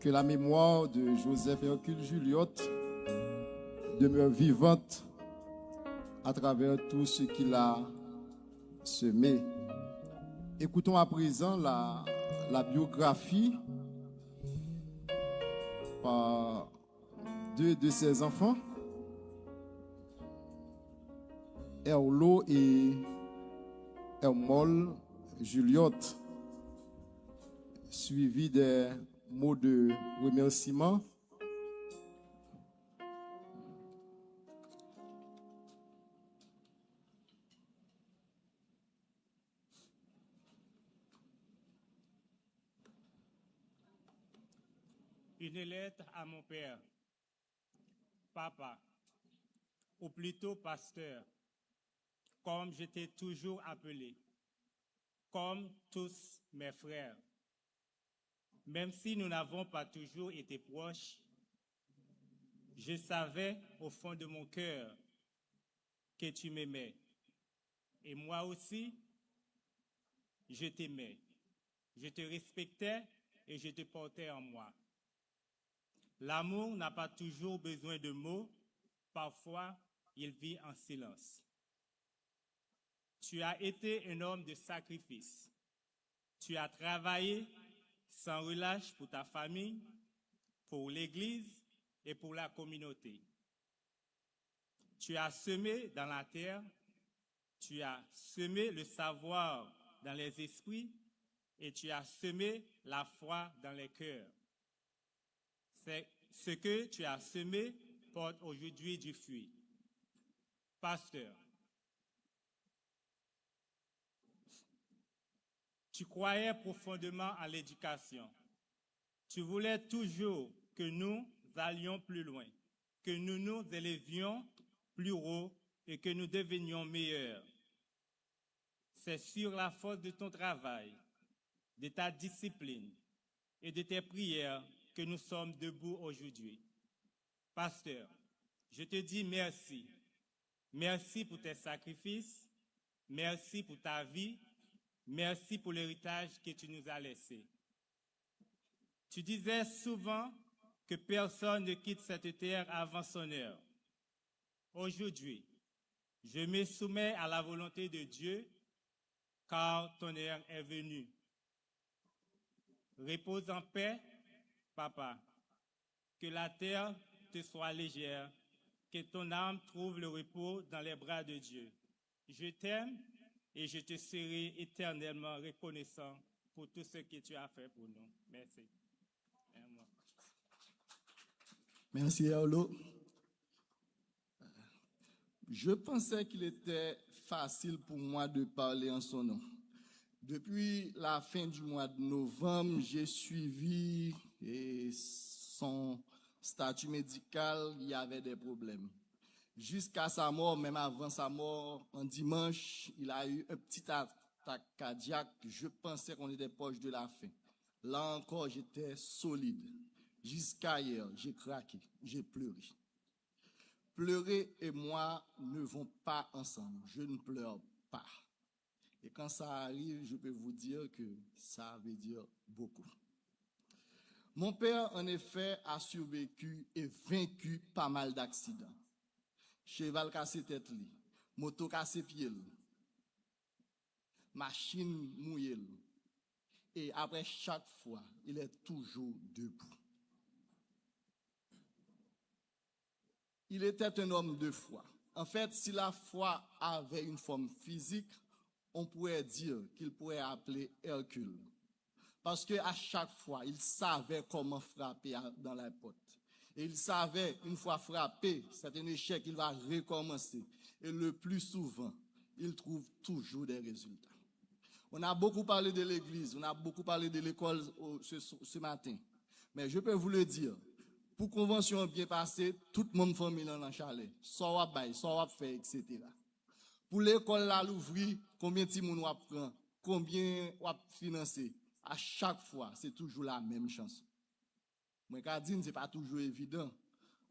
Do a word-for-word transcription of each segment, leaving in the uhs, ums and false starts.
Que la mémoire de Joseph Hercule Julliot demeure vivante à travers tout ce qu'il a semé. Écoutons à présent la, la biographie par deux de ses enfants, Erlo et Ermol Julliot, suivis des mots de remerciement. Une lettre à mon père. Papa, ou plutôt pasteur, comme je t'ai toujours appelé, comme tous mes frères. Même si nous n'avons pas toujours été proches, je savais au fond de mon cœur que tu m'aimais. Et moi aussi, je t'aimais. Je te respectais et je te portais en moi. L'amour n'a pas toujours besoin de mots, parfois il vit en silence. Tu as été un homme de sacrifice. Tu as travaillé sans relâche pour ta famille, pour l'Église et pour la communauté. Tu as semé dans la terre, tu as semé le savoir dans les esprits et tu as semé la foi dans les cœurs. C'est ce que tu as semé porte aujourd'hui du fruit. Pasteur, tu croyais profondément à l'éducation. Tu voulais toujours que nous allions plus loin, que nous nous élevions plus haut et que nous devenions meilleurs. C'est sur la force de ton travail, de ta discipline et de tes prières que nous sommes debout aujourd'hui. Pasteur, je te dis merci. Merci pour tes sacrifices. Merci pour ta vie. Merci pour l'héritage que tu nous as laissé. Tu disais souvent que personne ne quitte cette terre avant son heure. Aujourd'hui, je me soumets à la volonté de Dieu, car ton heure est venue. Repose en paix, papa. Que la terre te soit légère, que ton âme trouve le repos dans les bras de Dieu. Je t'aime et je te serai éternellement reconnaissant pour tout ce que tu as fait pour nous. Merci. Merci, Erlo. Je pensais qu'il était facile pour moi de parler en son nom. Depuis la fin du mois de novembre, j'ai suivi et son statut médical, il y avait des problèmes. Jusqu'à sa mort, même avant sa mort, en dimanche, il a eu un petit attaque cardiaque. Je pensais qu'on était proche de la fin. Là encore, j'étais solide. Jusqu'à hier, j'ai craqué, j'ai pleuré. Pleurer et moi ne vont pas ensemble. Je ne pleure pas. Et quand ça arrive, je peux vous dire que ça veut dire beaucoup. Mon père, en effet, a survécu et vaincu pas mal d'accidents. Cheval kase tèt li, moto kase pye l, machin mouye l. Et après chaque fois, il est toujours debout. Il était un homme de foi. En fait, si la foi avait une forme physique, on pourrait dire qu'il pourrait appeler Hercule. Parce que à chaque fois, il savait comment frapper dans la porte. Et il savait, une fois frappé, c'est un échec, il va recommencer. Et le plus souvent, il trouve toujours des résultats. On a beaucoup parlé de l'église, on a beaucoup parlé de l'école ce, ce matin. Men je peux vous le dire, pou konvansyon an byen pase, tout manm fanmi lan nan chalè. Sa w ap bay, sa w ap fè, et cetera. Pou lekòl la louvri, konbyen timoun w ap pran, konbyen w ap finanse, a chak fwa, se toujou la menm chanson. Mwen ka di n se pa toujou evidan.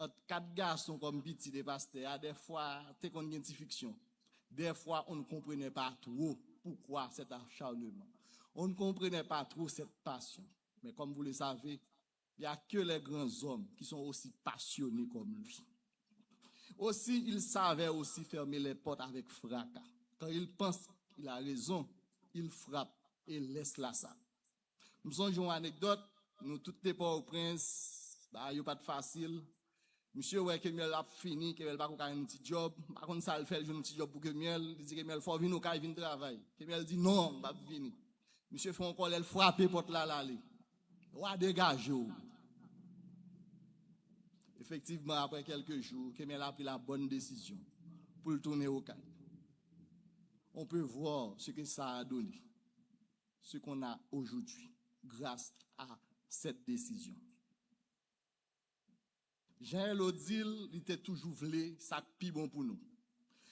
Ant kat gason kòm pitit e pastè a, dèfwa te konn gen ti fiksyon. Dèfwa, on ne comprenait pas trop pourquoi cet acharnement. On ne comprenait pas trop cette passion. Mais comme vous le savez, Il y a que les grands hommes qui sont aussi passionnés comme lui. Aussi, il savait aussi fermer les portes avec fracas. Quand il pense qu'il a raison, il frappe et laisse la salle. M sonje yon anekdòt, nou tout te Pòtoprens, bagay yo pa t fasil. Misye wè Kemuel ap fini, Kemuel pa ko ka jwenn yon ti djòb, m pa konn sa l fè, l jwenn yon ti djòb pou Kemuel, li di Kemuel, fò w vin okay vin travay. Kemuel di non, m p ap vini. Misye fè yon kòlè, l frape pòt la, l ale. Wa degaje w. Effectivement, après quelques jours, Kemuel a pris la bonne décision pour le tourner au CAI. On peut voir ce que ça a donné, ce qu'on a aujourd'hui grâce à cette décision. Jean L. Odile, li te toujou vle sa k pi bon pou nou.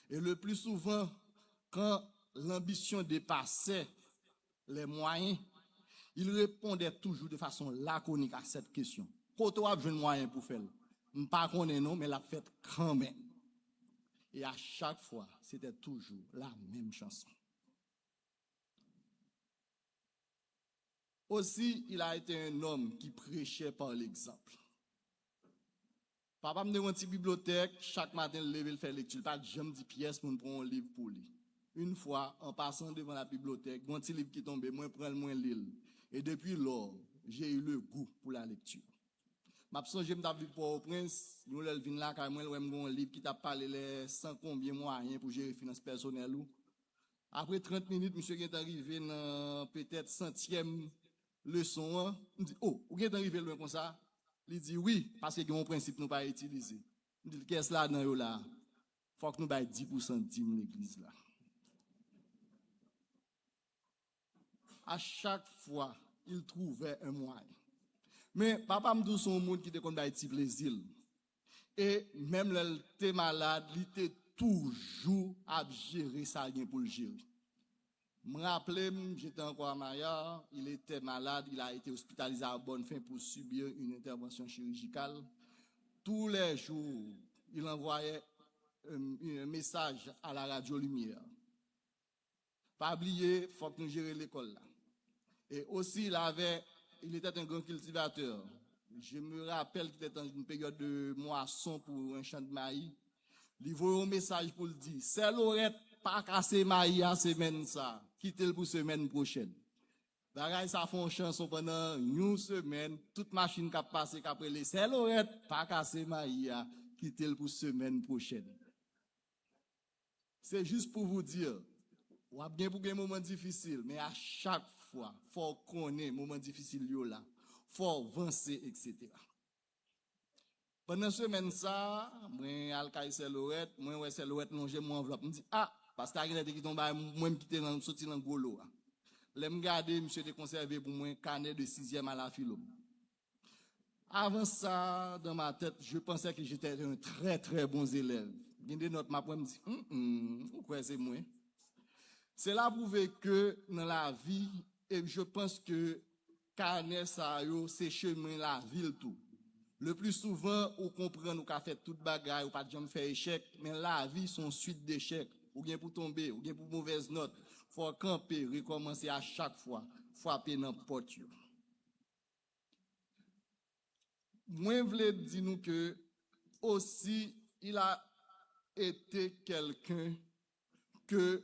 Et le plus souvent, quand l'ambition dépassait les moyens, il répondait toujours de façon laconique à cette question. Kote w ap jwenn mwayen pou fè l? M pa konnen non, men l ap fèt kanmenm. Et à chaque fois, c'était toujours la même chanson. Aussi, il a été un homme qui prêchait par l'exemple. Papa m te gen yon ti bibliyotèk, chak maten l leve l fè lekti, l pa t janm di pyès moun pran yon liv pou li. Une fois, en passant devant la bibliothèque, gen yon ti liv ki tonbe, mwen pran l, mwen li l. Et depuis lors, j'ai eu le goût pour la lecture. M ap sonje m t ap viv Pòtoprens, yon lè l vin lakay mwen, l wè m gen yon liv ki t ap pale lè san konbyen mwayen pou jere finans pèsonèl ou. Apre trant minit, misye gentan rive nan petèt santyèm leson an. M di, o, ou gentan rive lwen konsa? Li di, wi, paske gen yon prensip nou pa itilize. M di l, kiyès ladan yo la? Fòk nou bay dis pousan dim legliz la. À chaque fois, il trouvait un moyen. Men papa m tou se yon moun ki te konn bay ti plezi l. E menm lè l te malad, li te toujou ap jere sa l gen pou l jere. M raple m, j'étais encore à Maya, il était malade, il a été hospitalisé à Bonne Fin pour subir une intervention chirurgicale. Tous les jours, il envoyait un, un message à la radio Lumière. Pa bliye, fòk nou jere lekòl la. Et aussi, il avait, il était un grand cultivateur. Je me rappelle qu'il était dans une période de moisson pour un champ de maïs. Li voye yon mesaj pou l di, Sè Lorèt pa kase mayi a semèn sa, kite l pou semèn pwochèn. Bagay sa fè yon chanson pandan yon semèn, tout machin k ap pase k ap rele, Sè Lorèt pa kase mayi a, kite l pou semèn pwochèn. Se jis pou vous dire, w ap gen pou gen moman difisil, men a chak fwa, fò w konnen moman difisil yo la, fò w vanse, etsetera. Pandan semèn sa a, mwen al kay Sè Lorèt, mwen wè Sè Lorèt lonje m yon anvlòp. M di, a, pastè a genlè te kite yon bagay mwen m kite nan, soti nan gwo lo a. Lè m gade, misye te konsève pou mwen kanè de sizyèm a la filo m. Avant ça, dans ma tête, je pensais que j'étais un très, très bon élève. Gen de nòt m ap wè, m di, hmm, hmm, ou kwè se mwen? Cela prouve que dans la vie, et je pense que kanè sa yo, se chemen lavi l tou. Le plus souvent, ou konprann ou ka fè tout bagay, ou pa t janm fè echèk, men lavi se yon swit dechèk. Ou gen pou tonbe, ou gen pou movèz nòt. Fò w kanpe, rekòmanse a chak fwa, frape nan pòt yo. Mwen vle di nou ke aussi, il a été quelqu'un que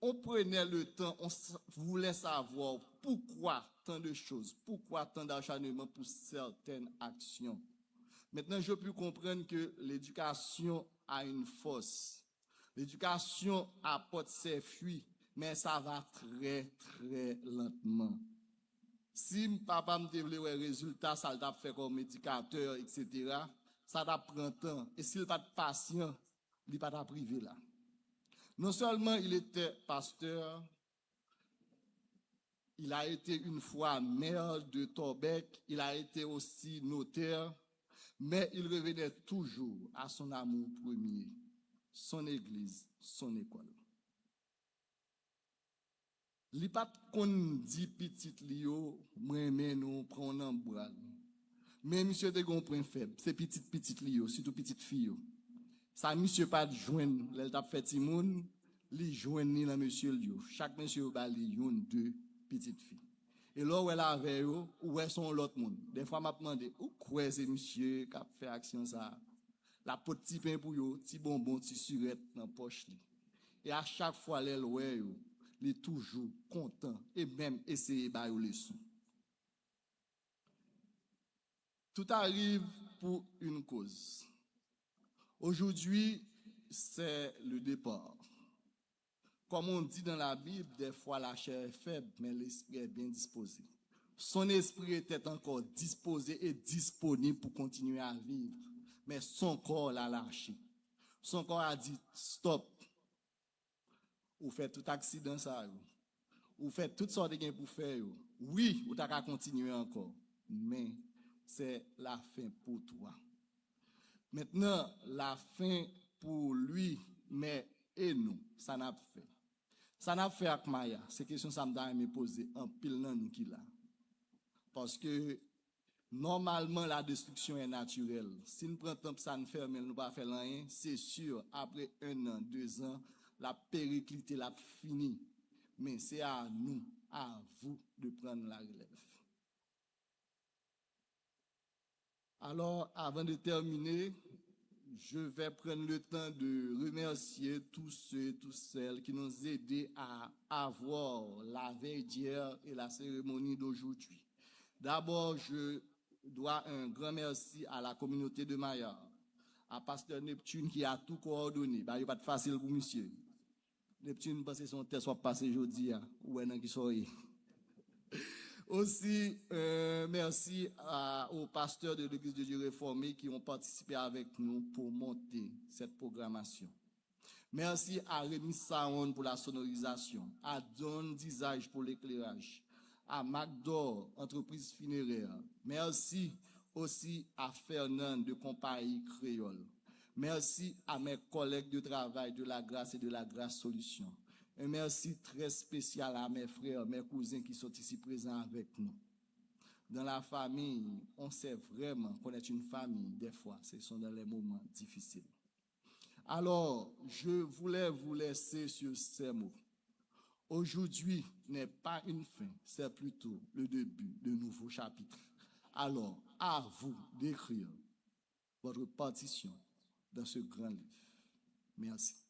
on prenait le temps, on s- voulait savoir pourquoi tant de choses, pourquoi tant d'acharnement pour certaines actions. Maintenant, je peux comprendre que l'éducation a une force. L'éducation apporte ses fruits, mais ça va très, très lentement. Si papa m te vle wè rezilta sa l t ap fè kòm edikatè, etsetera, sa t ap pran tan. E si l pa t pasyan, li pa t ap rive la. Non seulement il était pasteur, il a été une fois maire de Torbeck, il a été aussi notaire, mais il revenait toujours à son amour premier, son église, son école. Li pa t konn di pitit li yo, mwen renmen nou, pran w nan bra l. Men misye te gen yon pwen fèb, se pitit pitit li yo, sitou pitit fi yo. Sa misye pa t jwenn lè l t ap fè timoun, li jwenn li nan mesye l yo. Chak mesye yo ba li youn, de pitit fi. E lè w wè l avè yo, ou wè se yon lòt moun. Dèfwa m ap mande, ou kwè se misye k ap fè aksyon sa a? L ap pot ti pen pou yo, ti bonbon, ti sirèt nan pòch li. E a chak fwa lè l wè yo, li toujou kontan e menm eseye ba yo leson. Tout arrive pour une cause. Aujourd'hui, c'est le départ. Comme on dit dans la Bible, des fois la chair est faible, mais l'esprit est bien disposé. Son esprit était encore disposé et disponible pour continuer à vivre, mais son corps l'a lâché. Son corps a dit, stop, ou fè tout aksidan sa yo. Ou fè tout sa w te gen pou fè yo. Wi, ou ta ka kontinye ankò. Men, c'est la fin pour toi. Maintenant, la fin pour lui, mais e nou, sa n ap fè? Sa n ap fè ak Maya? Se kesyon sa m ta renmen poze anpil nan nou ki la. Paske, nòmalman, la destriksyon è natirèl. Si n pran tanp sa n fèmen l, nou pa fè l anyen, se si, apre en an, dezan, l ap periklite, l ap fini. Men se a nou, à vous de prendre la relève. Alors, avant de terminer, je vais prendre le temps de remercier tous ceux et toutes celles qui nous aidaient à avoir la veille d'hier et la cérémonie d'aujourd'hui. D'abord, je dois un grand merci à la communauté de Maya, à Pasteur Neptune qui a tout coordonné. Ba yo pa t fasil pou misye. Neptune, m panse se yon tès w ap pase jodi a. Ou wè nan ki sa w ye. Aussi, euh, merci à, aux pasteurs de l'Église de Dieu réformée qui ont participé avec nous pour monter cette programmation. Merci à Remy Saron pour la sonorisation, à Don Dizage pour l'éclairage, à Macdor, entreprise funéraire. Merci aussi à Fernand de Compagnie Créole. Merci à mes collègues de travail de la grâce et de la grâce solution. Un merci très spécial à mes frères, mes cousins qui sont ici présents avec nous. Dans la famille, on sait vraiment connaître une famille, des fois, ce sont dans les moments difficiles. Alors, je voulais vous laisser sur ces mots. Aujourd'hui n'est pas une fin, c'est plutôt le début de nouveaux chapitres. Alors, à vous d'écrire votre partition dans ce grand livre. Merci.